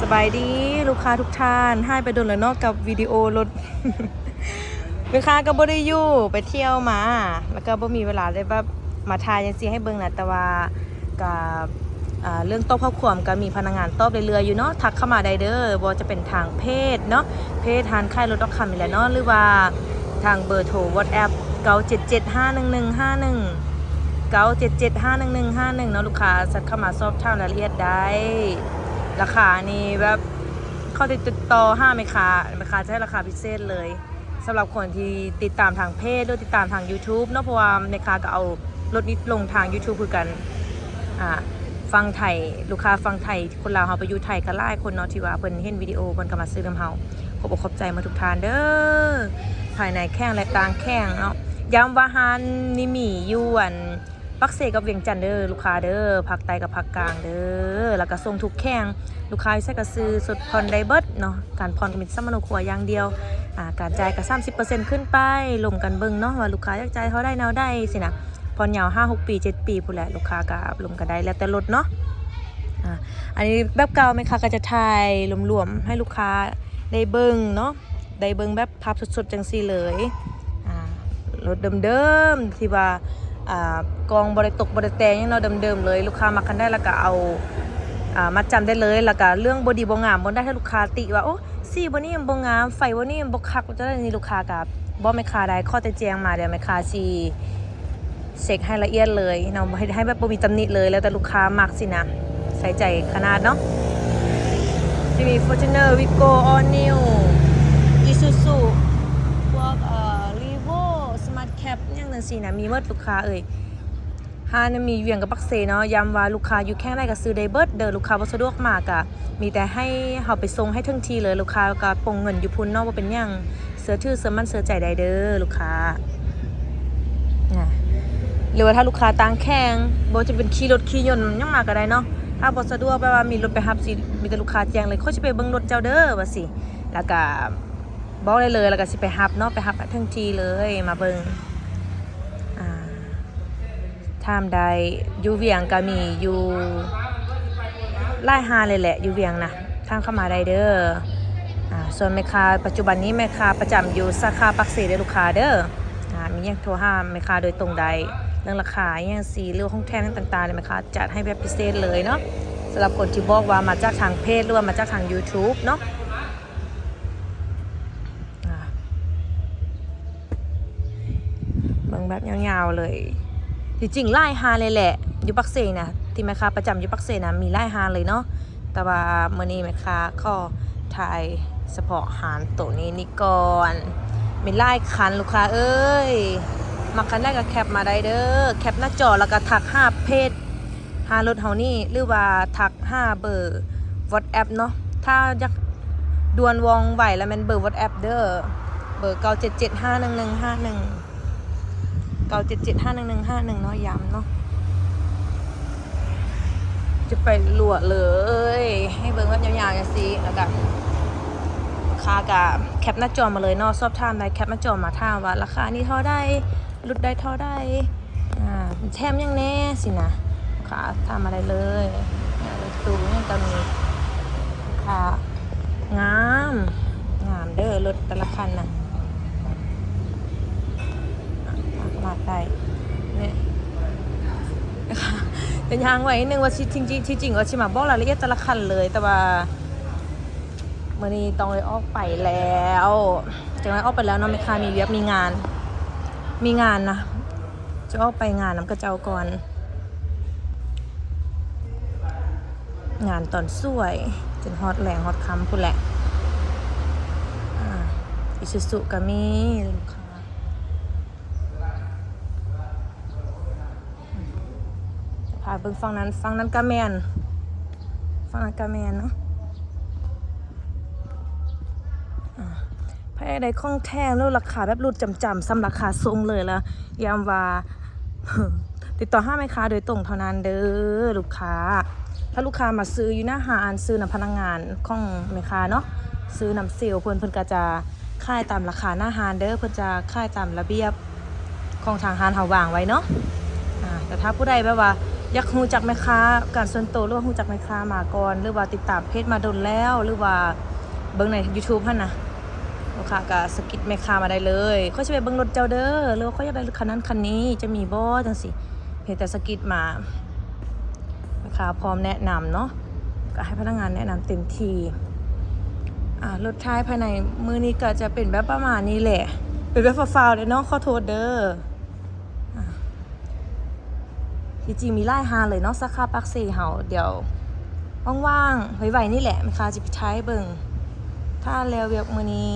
ສະບາຍດີລູກຄ້າທຸກທ່ານ, ຫາຍໄປດົນແລ້ວເນາະກັບວິດີໂອລົດ. ແມ່ຄ້າກໍບໍ່ໄດ້ຢູ່ ໄປທ່ຽວມາ ແລ້ວກໍບໍ່ມີເວລາໄດ້ແບບມາຖ່າຍຈັ່ງຊີ້ໃຫ້ເບິ່ງນະ, ແຕ່ວ່າກໍ ອ່າ ເລື່ອງຕອບຂໍ້ຄວາມກໍມີພະນັກງານຕອບເລື້ອຍໆຢູ່ເນາະ, ທັກເຂົ້າມາໄດ້ເດີ້, ບໍ່ວ່າຈະເປັນທາງເພຈເນາະ, ເພຈຮ້ານຂາຍລົດດອກຄຳນີ້ແຫຼະເນາະ ຫຼືວ່າທາງເບີໂທ WhatsApp ເກົ້າເຈັດເຈັດຫ້າໜຶ່ງໜຶ່ງຫ້າໜຶ່ງ ເກົ້າເຈັດເຈັດຫ້າໜຶ່ງໜຶ່ງຫ້າໜຶ່ງເນາະ, ລູກຄ້າແຊັດເຂົ້າມາສອບຖາມລາຍລະອຽດໄດ້. ລາຄານີ້ແບບເຂົາຕິດຕໍ່ຫາແມ່ຄ້າ, ແມ່ຄ້າຈະໃຫ້ລາຄາພິເສດເລີຍ ສຳລັບຄົນທີ່ຕິດຕາມທາງເພຈ ຫຼື ຕິດຕາມທາງ YouTube ເນາະ, ເພາະວ່າແມ່ຄ້າກໍເອົາລົດນີ້ລົງທາງ YouTube ຄືກັນ. ອ່າ ຝັ່ງໄທ ລູກຄ້າຝັ່ງໄທ ຄົນລາວເຮົາໄປຢູ່ໄທກໍຫຼາຍຄົນເນາະ ທີ່ວ່າເພິ່ນເຫັນວິດີໂອ ເພິ່ນກໍມາຊື້ນຳເຮົາ. ຂອບອົກຂອບໃຈໝົດທຸກທ່ານເດີ້ ພາຍໃນແຂວງ ແລະ ຕ່າງແຂວງເນາະ. ຢ້ຳວ່າຮ້ານນີ້ມີຢູ່ ອັນ ປາກເຊກັບວຽງຈັນເດີ້ລູກຄ້າເດີ້, ພາກໃຕ້ກັບພາກກາງເດີ້, ແລ້ວກໍສົ່ງທຸກແຂວງ. ລູກຄ້າຢູ່ໃສກໍຊື້ສົດຜ່ອນໄດ້ເບິດເນາະ, ການຜ່ອນກໍມີສຳມະໂນຄົວຢ່າງດຽວ. ອ່າ ການຈ່າຍກໍສາມສິບເປີເຊັນຂຶ້ນໄປ, ລົມກັນເບິ່ງເນາະ ວ່າລູກຄ້າຢາກຈ່າຍເທົ່າໃດແນວໃດຊີ້ນະ. ຜ່ອນຍາວຫ້າຫົກປີ ເຈັດປີພຸ້ນແຫຼະ, ລູກຄ້າກໍລົມກັນໄດ້ ແລ້ວແຕ່ລົດເນາະ. ອ່າ ອັນນີ້ແບບເກົ່າ ແມ່ຄ້າກໍຈະຖ່າຍລວມໆໃຫ້ລູກຄ້າໄດ້ເບິ່ງເນາະ, ໄດ້ເບິ່ງແບບພາບສົດໆຈັ່ງຊີ້ເລີຍ. ອ່າ ລົດເດີມໆ ທີ່ວ່າ ອ່າ ກອງບໍ່ໄດ້ຕົກບໍ່ໄດ້ແຕກຫຍັງເນາະ, ເດີມໆເລີຍ. ລູກຄ້າມັກຄັນໃດແລ້ວກໍເອົາ ອ່າ ມັດຈຳໄດ້ເລີຍ. ແລ້ວກໍເລື່ອງບໍ່ດີບໍ່ງາມບໍ່ໄດ້ ຖ້າລູກຄ້າຕິວ່າ ໂອ້ ສີບໍ່ນີ້ມັນບໍ່ງາມ, ໄຟບໍ່ນີ້ມັນບໍ່ຄັກ ຈັ່ງໃດນີ້ ລູກຄ້າກໍບອກແມ່ຄ້າໄດ້, ຂໍແຕ່ແຈ້ງມາ ດຽວແມ່ຄ້າຊິເຊັກໃຫ້ລະອຽດເລີຍເນາະ, ເຮັດໃຫ້ແບບບໍ່ມີຕຳໜິເລີຍ, ແລ້ວແຕ່ລູກຄ້າມັກຊີ້ນະ, ໃສ່ໃຈຂະໜາດເນາະ. ຊິມີ Fortuner, Vigo, All New, Isuzu ພວກ ເອີ Revo, Smart Cab ຫຍັງຈັ່ງຊີ້ນະ ມີໝົດລູກຄ້າເອີຍ. ຮ້ານມີວຽງກັບປາກເຊເນາະ, ຢ້ຳວ່າລູກຄ້າຢູ່ແຂວງໃດກໍຊື້ໄດ້ເບິດເດີ້. ລູກຄ້າບໍ່ສະດວກມາກໍມີແຕ່ໃຫ້ເຮົາໄປສົ່ງໃຫ້ເຖິງທີ່ເລີຍ, ລູກຄ້າກໍປົງເງິນຢູ່ພຸ້ນເນາະ, ບໍ່ເປັນຫຍັງ, ເຊື່ອຖືເຊື່ອໝັ້ນເຊື່ອໃຈໄດ້ເດີ້ລູກຄ້ານະ. ຫຼືວ່າຖ້າລູກຄ້າຕ່າງແຂວງ ບໍ່ວ່າຈະເປັນຂີ່ລົດຂີ່ຍົນຫຍັງມາກໍໄດ້ເນາະ, ຖ້າບໍ່ສະດວກແບບວ່າມີລົດໄປຮັບ ຊິມີແຕ່ລູກຄ້າແຈ້ງເລີຍ ຂ້ອຍຊິໄປເບິ່ງລົດເຈົ້າເດີ້ ວ່າຊີ້, ແລ້ວກໍ ບອກໄດ້ເລີຍ ແລ້ວກໍຊິໄປຮັບເນາະ, ໄປຮັບເຖິງທີ່ເລີຍ. ມາເບິ່ງ ອ່າ ຖາມໄດ້ ຢູ່ວຽງກໍມີຢູ່ຫຼາຍຮ້ານເລີຍແຫຼະ ຢູ່ວຽງນະ, ຖາມເຂົ້າມາໄດ້ເດີ້. ອ່າ ສ່ວນແມ່ຄ້າ ປັດຈຸບັນນີ້ແມ່ຄ້າປະຈຳຢູ່ສາຂາປາກເຊເດີ້ລູກຄ້າເດີ້. ອ່າ ມີຫຍັງໂທຫາແມ່ຄ້າໂດຍຕົງໄດ້ ເລື່ອງລາຄາອີ່ຫຍັງຊີ້ ຫຼືວ່າຂອງແຖມຫຍັງຕ່າງໆ ແມ່ຄ້າຈັດໃຫ້ແບບພິເສດເລີຍເນາະ, ສຳລັບຄົນທີ່ບອກວ່າມາຈາກທາງເພຈ ຫຼືວ່າມາຈາກທາງ YouTube ເນາະ. ອ່າ ເບິ່ງແບບຍາວໆເລີຍ, ທີ່ຈິງຫຼາຍຮ້ານເລີຍແຫຼະ ຢູ່ປາກເຊນະ, ທີ່ແມ່ຄ້າປະຈຳຢູ່ປາກເຊນະ ມີຫຼາຍຮ້ານເລີຍເນາະ, ແຕ່ວ່າມື້ນີ້ແມ່ຄ້າຂໍຖ່າຍສະເພາະຮ້ານໂຕນີ້ນີ້ກ່ອນ. ມີຫຼາຍຄັນລູກຄ້າເອີຍ, ມັກຄັນໃດກໍແຄປມາໄດ້ເດີ້, ແຄປໜ້າຈໍ ແລ້ວກໍທັກຫາເພຈ ຫາລົດເຮົານີ້ ຫຼືວ່າທັກຫາເບີ WhatsApp ເນາະ, ຖ້າຢາກດ່ວນວ່ອງໄວລະແມ່ນເບີ WhatsApp ເດີ້, ເບີ ເກົ້າເຈັດເຈັດຫ້າໜຶ່ງໜຶ່ງຫ້າໜຶ່ງ ເກົ້າເຈັດເຈັດຫ້າໜຶ່ງໜຶ່ງຫ້າໜຶ່ງເນາະ, ຢ້ຳເນາະ. ຈະໄປລວດເລີຍ ໃຫ້ເບິ່ງແບບຍາວໆຈັ່ງຊີ້, ແລ້ວກະລູກຄ້າກະແຄປໜ້າຈໍມາເລີຍເນາະ, ສອບຖາມໄດ້ ແຄປໜ້າຈໍມາ ຖາມວ່າລາຄານີ້ເທົ່າໃດ ຫຼຸດໄດ້ເທົ່າໃດ ອ່າ ແຖມຫຍັງແດ່ຊີ້ນະ, ລູກຄ້າຖາມມາໄດ້ເລີຍ. ອ່າ ຕູ້ຫຍັງກໍມີ, ລູກຄ້າ ງາມ ງາມເດີ້ ລົດແຕ່ລະຄັນນະ, ມາໄດ້ນີ້. ຈະຍ່າງໄວໜຶ່ງວ່າຊິ ທີ່ຈິງ ທີ່ຈິງວ່າຊິມາບອກລາຍລະອຽດແຕ່ລະຄັນເລີຍ, ແຕ່ວ່າ ມື້ນີ້ຕ້ອງໄດ້ອອກໄປແລ້ວ, ຈັ່ງໄດ້ອອກໄປແລ້ວເນາະ, ແມ່ຄ້າມີວຽກ ມີງານ ມີງານນະ, ຈະອອກໄປງານນຳເຂົາເຈົ້າກ່ອນ, ງານຕອນສວຍ ຈົນຮອດແລງຮອດຄ່ຳພຸ້ນແຫຼະ. ອ່າ ອີຊູຊູກໍມີ. ພາເບິ່ງຝັ່ງນັ້ນ, ຝັ່ງນັ້ນກະແມ່ນ ຝັ່ງນັ້ນກະແມ່ນເນາະ. ອ່າ ໃຜຢາກໄດ້ຂອງແຖມ ຫຼື ລາຄາແບບຫຼຸດຈຳໆ ສ່ຳລາຄາສົ່ງເລີຍລະ ຢ້ຳວ່າ ຕິດຕໍ່ຫາແມ່ຄ້າໂດຍຕົງເທົ່ານັ້ນເດີ້ລູກຄ້າ. ຖ້າລູກຄ້າມາຊື້ຢູ່ໜ້າຮ້ານ ຊື້ນຳພະນັກງານຂອງແມ່ຄ້າເນາະ, ຊື້ນຳເຊວເພິ່ນ, ເພິ່ນກໍຈະ ຂາຍຕາມລາຄາໜ້າຮ້ານເດີ້, ເພິ່ນຈະຂາຍຕາມລະບຽບຂອງທາງຮ້ານເຮົາວາງໄວ້ເນາະ. ອ່າ ແຕ່ຖ້າຜູ້ໃດແບບວ່າ ຢາກຮູ້ຈັກແມ່ຄ້າການສ່ວນໂຕ ຫຼືວ່າຮູ້ຈັກແມ່ຄ້າມາກ່ອນ ຫຼືວ່າຕິດຕາມເພຈມາດົນແລ້ວ ຫຼືວ່າເບິ່ງໃນ YouTube ຫັ້ນນະ ລູກຄ້າກໍສະກິດແມ່ຄ້າມາໄດ້ເລີຍ. ຂ້ອຍຊິໄປເບິ່ງລົດເຈົ້າເດີ ຫຼືວ່າຂ້ອຍຢາກໄດ້ລົດຄັນນັ້ນຄັນນີ້ ຈະມີບໍ່ ຈັ່ງຊີ້. ພຽງແຕ່ສະກິດມາ ແມ່ຄ້າພ້ອມແນະນຳເນາະ ກໍໃຫ້ພະນັກງານແນະນຳເຕັມທີ່. ອາ ລົດທ້າຍພາຍໃນມື້ນີ້ກໍຈະເປັນແບບປະມານນີ້ແຫຼະ ເປັນແບບຟ້າວໆເດ້ເນາະ ຂໍໂທດເດີ. ອາ ທີ່ຈິງມີຫຼາຍຮ້ານເລີຍເນາະ ສາຂາປາກເຊເຮົາ. ດຽວວ່າງໆ ໄວໆນີ້ແຫຼະ ແມ່ຄ້າຊິໄປຖ່າຍໃຫ້ເບິ່ງ. ຖ້າແລ້ວວຽກມື້ນີ້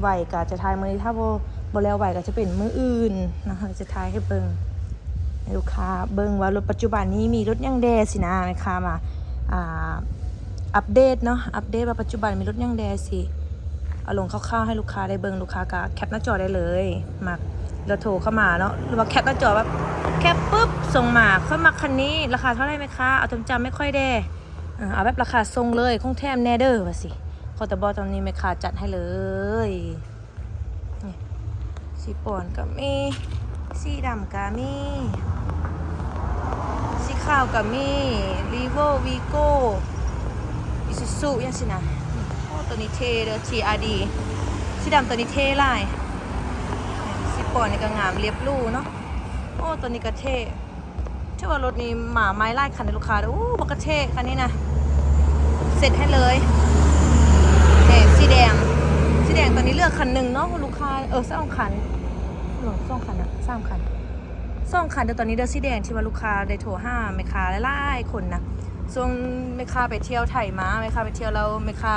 ໄວກໍຈະຖ່າຍມື້ນີ້ ຖ້າບໍ່ ບໍ່ແລ້ວໄວກໍຈະເປັນມື້ອື່ນເນາະ ເຮົາຈະຖ່າຍໃຫ້ເບິ່ງ ໃຫ້ລູກຄ້າເບິ່ງວ່າລົດປັດຈຸບັນນີ້ມີລົດຫຍັງແດ່ຊີ້ນະ. ແມ່ຄ້າມາ ອ່າ ອັບເດດເນາະ ອັບເດດວ່າປັດຈຸບັນມີລົດຫຍັງແດ່ຊີ້ ເອົາລົງຄ່າວໆໃຫ້ລູກຄ້າໄດ້ເບິ່ງ. ລູກຄ້າກໍແຄປໜ້າຈໍໄດ້ເລີຍ ມັກແລ້ວໂທເຂົ້າມາເນາະ ຫຼືວ່າແຄປໜ້າຈໍແບບ ແຄປປຶບ ສົ່ງມາ ຂ້ອຍມັກຄັນນີ້ ລາຄາເທົ່າໃດແມ່ຄ້າ ເອົາຈຳໆໃຫ້ຂ້ອຍແດ່. ເອີ ເອົາແບບລາຄາສົ່ງເລີຍ ຂອງແຖມແດ່ເດີ ວ່າຊີ້. ຂໍແຕ່ບອກຕາມນີ້ ແມ່ຄ້າຈັດໃຫ້ເລີຍ. ນີ້ ສີປອນກໍມີ ສີດຳກໍມີ ສີຂາວກໍມີ ຣີໂວ້ ວີໂກ້ ອີຊູຊູ ຫຍັງຊີ້ນະ. ໂອ້ ໂຕນີ້ເທ່ເດີ ທີອາດີ ສີດຳໂຕນີ້ເທ່ຫຼາຍ. ສີປອນນີ້ກໍງາມ ລຽບຫຼູເນາະ. ໂອ້ ໂຕນີ້ກໍເທ່. ຖືວ່າລົດນີ້ມາໃໝ່ຫຼາຍຄັນເດ້ລູກຄ້າເດີ. ໂອ້ ບັກກະເທະຄັນນີ້ນະ ເຊັດໃຫ້ເລີຍ. ແຕ່ສີແດງ ສີແດງຕອນນີ້ເຫຼືອຄັນໜຶ່ງເນາະລູກຄ້າ ເອີ ສອງຄັນ ເອີ ສອງຄັນນະ ສາມຄັນ ສອງຄັນເດີຕອນນີ້ເດີ ສີແດງທີ່ວ່າລູກຄ້າໄດ້ໂທຫາແມ່ຄ້າຫຼາຍໆຄົນນະ. ຊ່ວງແມ່ຄ້າໄປທ່ຽວໄທມາ ແມ່ຄ້າໄປທ່ຽວແລ້ວແມ່ຄ້າ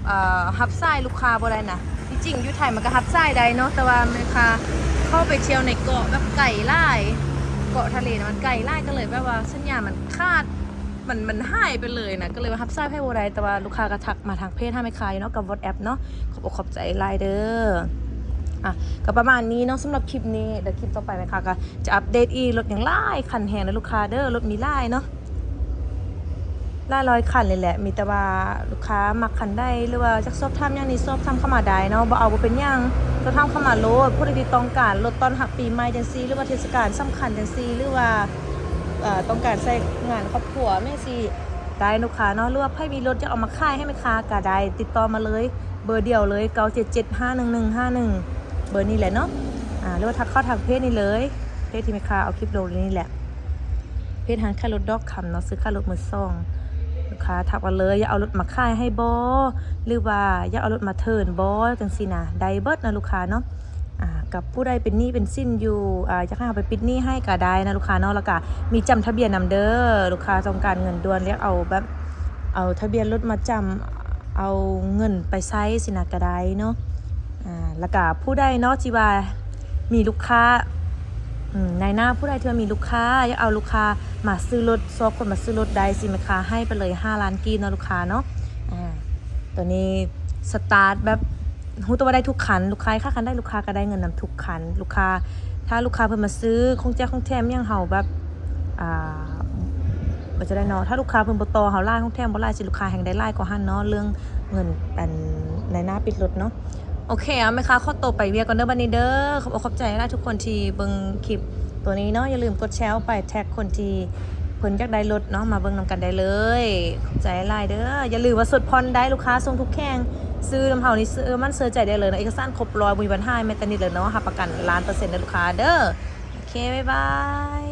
ເອີ ຮັບສາຍລູກຄ້າບໍ່ໄດ້ນະ. ທີ່ຈິງຢູ່ໄທມັນກໍຮັບສາຍໄດ້ເນາະ ແຕ່ວ່າແມ່ຄ້າເຂົ້າໄປທ່ຽວໃນເກາະແບບໄກຫຼາຍ ເກາະທະເລນະມັນໄກຫຼາຍ ກໍເລີຍແບບວ່າສັນຍານມັນຂາດ ມັນ ມັນຫາຍໄປເລີຍນະ ກໍເລີຍວ່າຮັບສາຍໃຜບໍ່ໄດ້. ແຕ່ວ່າລູກຄ້າກໍທັກມາທາງເພຈຫາແມ່ຄ້າຢູ່ເນາະ ກັບ WhatsApp ເນາະ. ຂອບອົກຂອບໃຈຫຼາຍເດີ. ອ່ະ ກໍປະມານນີ້ເນາະ ສຳລັບຄລິບນີ້ ແລ້ວຄລິບຕໍ່ໄປແມ່ຄ້າກໍຈະອັບເດດອີກ. ລົດຍັງຫຼາຍຄັນແຮງເດີລູກຄ້າເດີ ລົດມີຫຼາຍເນາະ ຫຼາຍຮ້ອຍຄັນເລີຍແຫຼະ. ມີແຕ່ວ່າລູກຄ້າມັກຄັນໃດ ຫຼືວ່າຢາກສອບຖາມຫຍັງນີ້ ສອບຖາມເຂົ້າມາໄດ້ເນາະ ບໍ່ເອົາບໍ່ເປັນຫຍັງ ສອບຖາມເຂົ້າມາໂລດ. ຜູ້ໃດທີ່ຕ້ອງການລົດຕ້ອນຮັບປີໃໝ່ຈັ່ງຊີ້ ຫຼືວ່າເທດສະການສຳຄັນຈັ່ງຊີ້ ຫຼືວ່າ ເອີ ຕ້ອງການໃຊ້ງານຄອບຄົວແມ່ນຊິໄດ້ລູກຄ້າເນາະ ຫຼືວ່າໃຜມີລົດຢາກເອົາມາຂາຍໃຫ້ແມ່ຄ້າກໍໄດ້ ຕິດຕໍ່ມາເລີຍ ເບີດຽວເລີຍ ເກົ້າເຈັດເຈັດ ຫ້າໜຶ່ງໜຶ່ງ ຫ້າໜຶ່ງ ເບີນີ້ແຫຼະເນາະ. ອາ ຫຼືວ່າທັກເຂົ້າທາງເພຈນີ້ເລີຍ ເພຈທີ່ແມ່ຄ້າເອົາຄລິບລົງນີ້ແຫຼະ ເພຈຮ້ານຂາຍລົດດອກຄຳເນາະ ຊື້ຂາຍລົດມືສອງ. ລູກຄ້າທັກມາເລີຍ ຢາກເອົາລົດມາຂາຍໃຫ້ບໍ່ ຫຼືວ່າຢາກເອົາລົດມາເທີນບໍ່ ຈັ່ງຊີ້ນະ ໄດ້ເບິດນະລູກຄ້າເນາະ. ອາ ກັບຜູ້ໃດເປັນໜີ້ເປັນສິນຢູ່ ອາ ຢາກໃຫ້ເຮົາໄປປິດໜີ້ໃຫ້ກໍໄດ້ນະລູກຄ້າເນາະ. ແລ້ວກໍມີຈ້ຳທະບຽນນຳເດີ ລູກຄ້າຕ້ອງການເງິນດ່ວນ ຢາກເອົາແບບ ເອົາທະບຽນລົດມາຈ້ຳ ເອົາເງິນໄປໃຊ້ຊີ້ນະກໍໄດ້ເນາະ. ອາ ແລ້ວກໍຜູ້ໃດເນາະທີ່ວ່າມີລູກຄ້າ ອາ ນາຍໜ້າຜູ້ໃດທີ່ວ່າມີລູກຄ້າ ຢາກເອົາລູກຄ້າມາຊື້ລົດ ຊອກຄົນມາຊື້ລົດໄດ້ຊີ້ ແມ່ຄ້າໃຫ້ໄປເລີຍຫ້າລ້ານກີບເນາະລູກຄ້າເນາະ. ອາ ຕົວນີ້ສະຕາດແບບ ຮູ້ແຕ່ວ່າໄດ້ທຸກຄັນ ລູກຄ້າ ຖ້າຄັນໃດລູກຄ້າກໍໄດ້ເງິນນຳທຸກຄັນ. ລູກຄ້າ ຖ້າລູກຄ້າເພິ່ນມາຊື້ຂອງແຈກຂອງແຖມຫຍັງ ເຮົາແບບ ອ່າ ວ່າຈະໄດ້ເນາະ ຖ້າລູກຄ້າເພິ່ນບໍ່ຕໍ່ເຮົາຫຼາຍ ຂອງແຖມບໍ່ຫຼາຍ ຊິລູກຄ້າແຮ່ງໄດ້ຫຼາຍກວ່າຫັ້ນເນາະ ເລື່ອງເງິນ ອັນ ນາຍໜ້າປິດລົດເນາະ. ໂອເຄ ເອົາ ແມ່ຄ້າຂໍໂຕໄປວຽກກ່ອນເດີບັດນີ້ເດີ. ຂອບອົກຂອບໃຈຫຼາຍທຸກຄົນທີ່ເບິ່ງຄລິບຕົວນີ້ເນາະ ຢ່າລືມກົດແຊອອກໄປ ແທັກຄົນທີ່ເພິ່ນຢາກໄດ້ລົດເນາະ ມາເບິ່ງນຳກັນໄດ້ເລີຍ. ຂອບໃຈຫຼາຍເດີ. ຢ່າລືມວ່າສົດຜ່ອນໄດ້ ລູກຄ້າສົ່ງທຸກແຂວງ ຊື້ນຳເຮົານີ້ເຊື່ອໝັ້ນເຊື່ອໃຈໄດ້ເລີຍເນາະ ເອກະສານຄົບຮ້ອຍ ບໍ່ມີບັນຫາແມ້ແຕ່ນິດເລີຍເນາະ ຮັບປະກັນລ້ານເປີເຊັນເດີລູກຄ້າເດີ. ໂອເຄ ບາຍບາຍ.